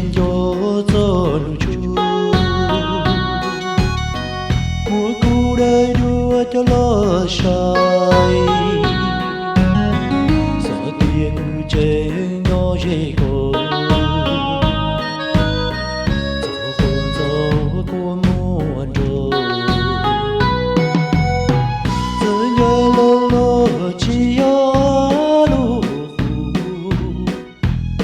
nco txog lub tshua, muab kuv daim duab coj los saib. Xav tias kuv tseem nyob ze koj, txog qhov ntxov kua muag nrog. Txawm ncaj los los tsis yog lub qub,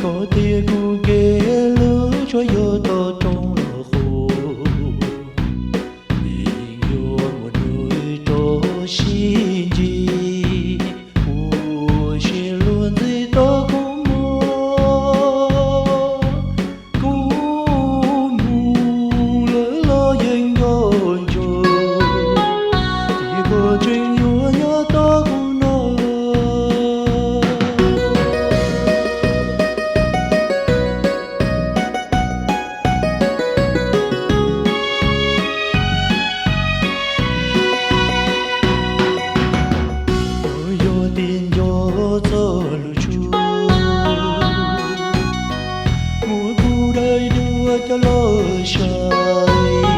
koj tias kuv kev hlub tsuas yog toj roob los qub. Yeej yuav muaj hnub rau sib ntsib, ua siab luag ntxhi tau kua muag. Kuv mus lawm los yeej nco ntsoov, tias koj tseem yuav nyob tos kuv no. Yog tias nco txog lub tshua, muab kuv daim duab coj los saib.